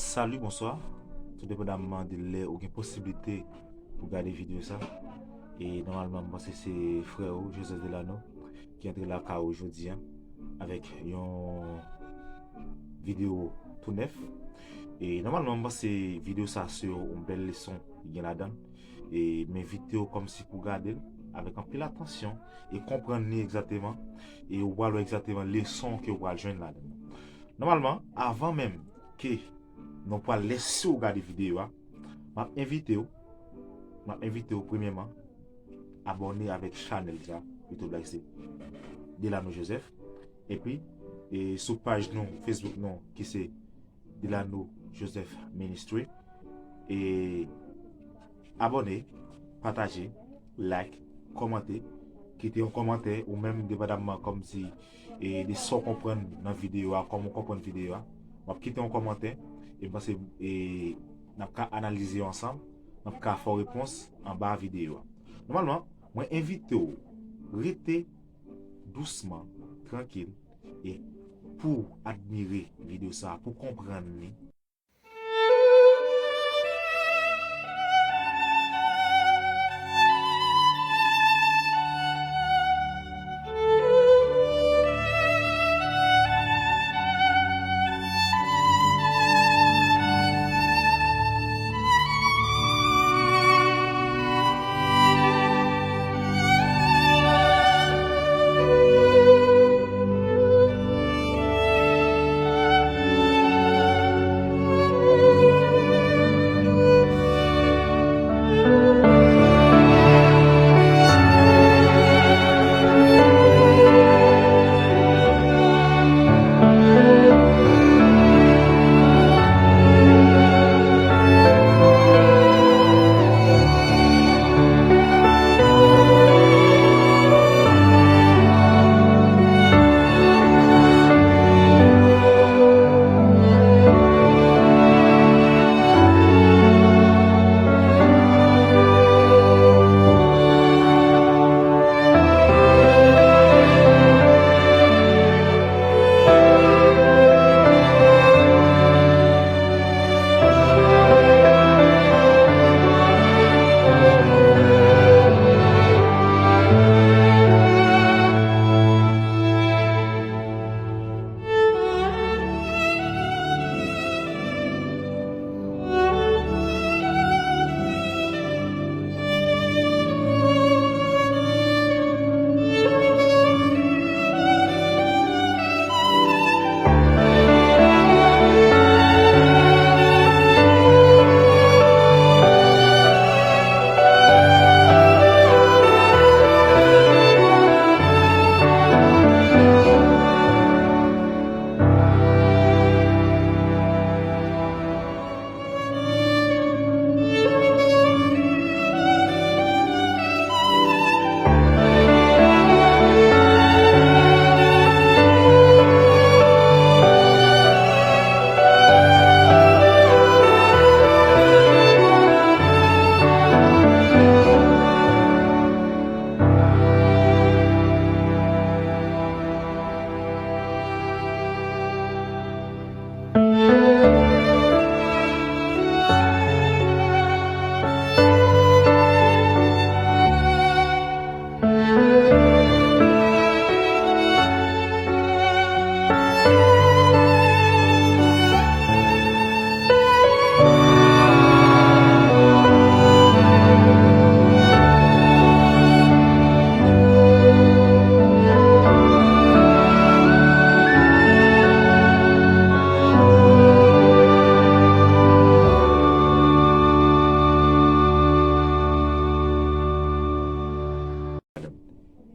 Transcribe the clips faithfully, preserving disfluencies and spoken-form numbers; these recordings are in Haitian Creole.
Salut, bonsoir. Tou depandamman de lè ou gen posiblite pou gade videyo sa. E nòmalman, m panse se frè ou, Joseph Delano, ki antre lakay ou jodi a avèk yon videyo tou nèf. E nòmalman, m panse videyo sa se yon bèl leson ki gen ladan l. E m envite w kòmsi pou gade l avèk anpil atansyon e konprann li egzakteman. E ou pral wè egzakteman leson ke ou pral jwenn ladan l. Nòmalman, avan menm ke nou pral lèse w gade videyo a, m ap envite w, m ap envite w premyèman abòne avèk chanèl sa, YouTube la ki se Delano Joseph. Epi, e sou paj nou, Facebook nou, ki se Delano Joseph Ministry. E abòne, pataje, like, kòmante, kite yon kòmantè ou menm depandamman kòmsi e de sa w konprann nan videyo a, kòman w konprann videyo a. W ap kite yon kòmantè e m panse e n ap ka analize yo ansanm, n ap ka fè w repons anba videyo a. Nòmalman, mwen envite w rete dousman, trankil, e pou w admire videyo sa a, pou w konprann li.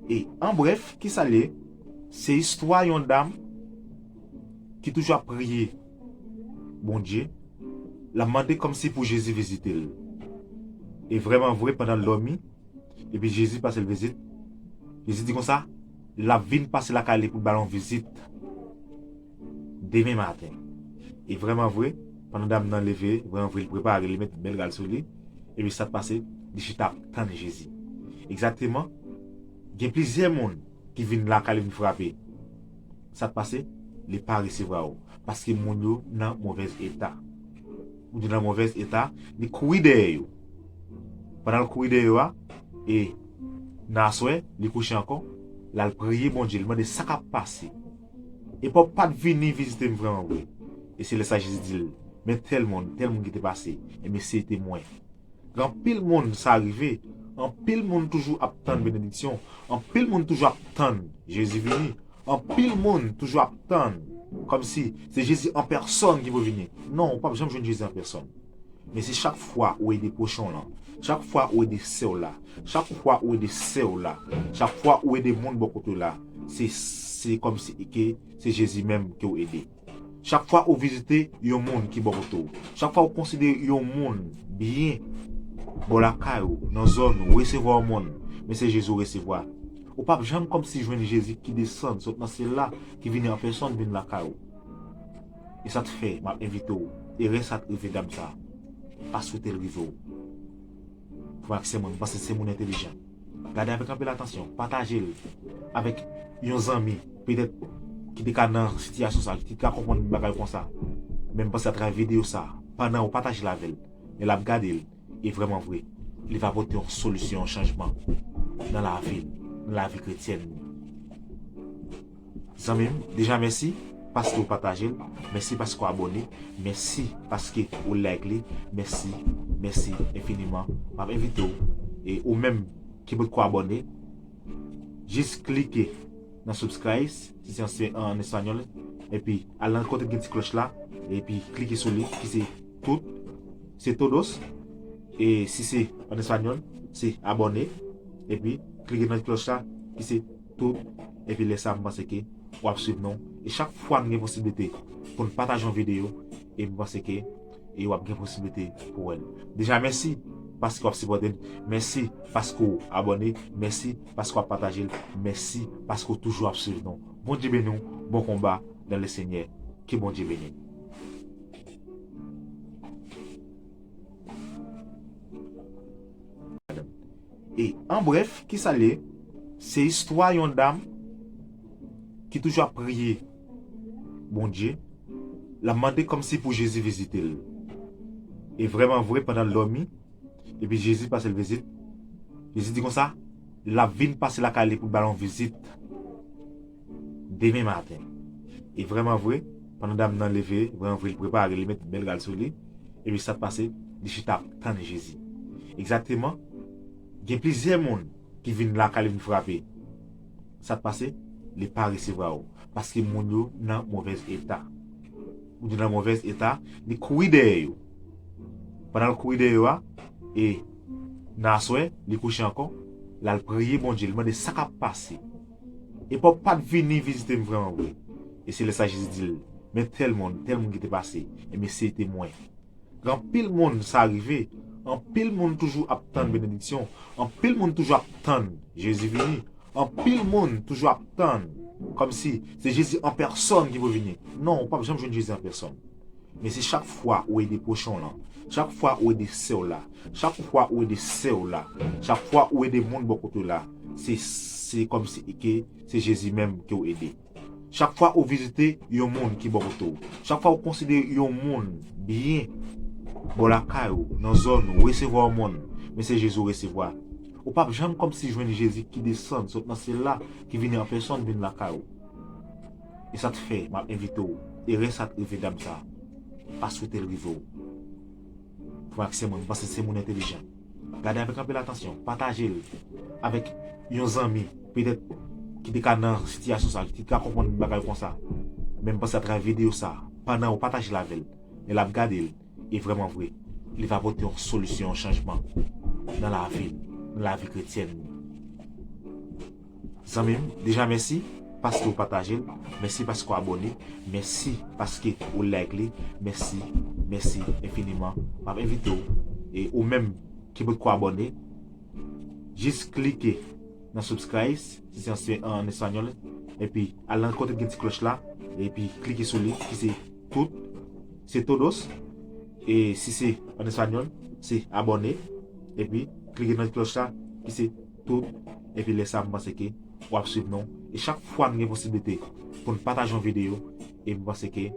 E, an brèf, kisa l ye? Se istwa yon dam ki toujou ap priye Bondye, l ap mande kòmsi pou Jezi vizite l. E vrèman vre, pandan l dòmi, epi Jezi pase l vizit, Jezi di konsa, l ap vin pase lakay li pou l ba l yon vizit demen maten. E vrèman vre, pandan dam nan leve, vrèman vre, li prepare, li met bèl rad sou li, epi sa k pase, li chita ap tann Jezi. Egzakteman, gen plizyè moun ki vin lakay li vin frape. Sa k pase, li pa resevwa yo, paske moun yo nan movèz eta. ou di nan movèz eta, li kouri dèyè yo. Pandan l kouri dèyè yo a, e nan aswè, li kouche ankò, l al priye Bondye, li mande sa k ap pase. Epòp pa t vini vizite m vrèman vre. E se lè sa Jezi di l, men tèl moun, tèl moun ki te pase, ebyen se te mwen. Gen anpil moun sa rive, anpil moun toujou ap tann benediksyon, anpil moun toujou ap tann Jezi vini, anpil moun toujou ap tann kòmsi se Jezi an pèsòn ki pou vini. Non, ou p ap janm jwenn Jezi an pèsòn. Men se chak fwa ou ede pwochen w lan, chak fwa ou ede sè w la, chak fwa ou ede sè w la, chak fwa ou ede moun bò kote w la, se, se kòmsi ke se Jezi menm ke w ede. Chak fwa ou vizite yon moun ki bò kote w, chak fwa ou konsidere yon moun byen bò lakay ou, nan zòn ou, resevwa yon moun, men se Jezi ou resevwa. Ou p ap janm kòmsi jwenn Jezi ki desann sot nan syèl la, ki vini an pèsòn vin lakay ou. E sa t fè m ap envite w, erè sa t rive dam sa, paske te l rive w. Frè ak sè mwen, m panse se moun entelijan. Gade avèk anpil atansyon, pataje l avèk yon zanmi, petèt ki te ka nan sitiyasyon sa, ki te ka konprann bagay konsa. Men m panse atravè videyo sa, pandan ou pataje l avè l, men l ap gade l, e vrèman vre, li va pote yon solisyon, yon chanjman nan lavi l, nan lavi kretyèn li. Zanmi m, deja mèsi paske w pataje l, mèsi paske w abòne, mèsi paske w like li, mèsi, mèsi enfiniman. M ap envite w, e ou menm ki potko abòne, jis klike nan subscribe, si se an, an espanyòl, epi al nan kote ki gen ti klòch la, epi klike sou li, ki se tout, se todos, e si se an espanyòl, se abòne, epi klike nan klòch la, ki se tout, epi lè sa, m panse ke w ap swiv nou. E chak fwa n gen posiblite pou n pataje yon videyo, e m panse ke e w ap gen posiblite pou wè l. Deja, mèsi paske w ap sipòte n. Mèsi paske w abòne. Mèsi paske w ap pataje l. Mèsi paske w toujou ap swiv nou. Bondye beni w. Bon konba dans le Seigneur. Ke Bondye beni w. E an brèf, kisa l ye? Se istwa yon dam ki toujou ap priye Bondye. L ap mande kòmsi pou Jezi vizite l. E vrèman vre, pandan l dòmi, epi Jezi pase l vizit, Jezi di konsa, l ap vin pase lakay li pou l ba l yon vizit demen maten. E vrèman vre, pandan dam nan leve, vrèman vre, li prepare, li met bèl rad sou li, epi sa k pase, li chita ap tann Jezi. Egzakteman, gen plizyè moun ki vin lakay li vin frape. Sa k pase, li pa resevwa w, paske moun yo nan movèz eta. Moun yo nan movèz eta, li kouri dèyè yo. Pandan l kouri dèyè yo a, e nan aswè, li kouche ankò, l al priye Bondye, li mande sa k ap pase. Epòp pa t vini vizite m vrèman vre. E se lè sa Jezi di l, men tèl moun, tèl moun ki te pase, ebyen se te mwen. Gen anpil moun sa rive, anpil moun toujou ap tann benediksyon, anpil moun toujou ap tann Jezi vini, anpil moun toujou ap tann kòmsi se Jezi an pèsòn ki pou vini. Non, ou p ap janm jwenn Jezi an pèsòn. Men se chak fwa ou ede pwochen w lan, chak fwa ou ede sè w la, chak fwa ou ede sè w la, chak fwa ou ede moun bò kote w la, se, se kòmsi ke se Jezi menm ke w ede. Chak fwa ou vizite yon moun ki bò kote w, chak fwa ou konsidere yon moun byen bò lakay ou, nan zòn ou, resevwa yon moun, men se Jezi ou resevwa. Ou p ap janm kòmsi jwenn Jezi ki desann sot nan syèl la, ki vini an pèsòn vin lakay ou. E sa t fè m ap envite w, erè sa t rive dam sa, paske te l rive w. Frè ak sè mwen, m panse se moun entelijan. Gade avèk anpil atansyon, pataje l avèk yon zanmi, petèt ki te ka nan sitiyasyon sa, ki te ka konprann bagay konsa. Men m panse atravè videyo sa, pandan ou pataje l avè l, men l ap gade l, e vrèman vre, li va pote yon solisyon, yon chanjman nan lavi l, nan lavi kretyèn li. Zanmi m, deja mèsi paske w pataje l, mèsi paske w abòne, mèsi paske w like li, mèsi, mèsi enfiniman. M ap envite w, e ou menm ki potko abòne, jis klike nan subscribe, si se an, an espanyòl, epi al nan kote ki gen ti klòch la, epi klike sou li, ki se tout, se todos, e si se an espanyòl, se abòne, epi klike nan klòch la, ki se tout, epi lè sa, m panse ke w ap swiv nou. E chak fwa n gen posiblite pou n pataje yon videyo, e m panse ke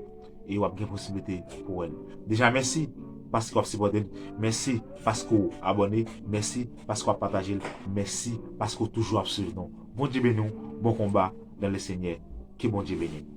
e w ap gen posiblite pou wè l. Deja, mèsi paske w ap sipòte n. Mèsi paske w abòne. Mèsi paske w ap pataje l. Mèsi paske w toujou ap swiv nou. Bondye beni w. Bon konba nan le Senyè. Ke Bondye beni w.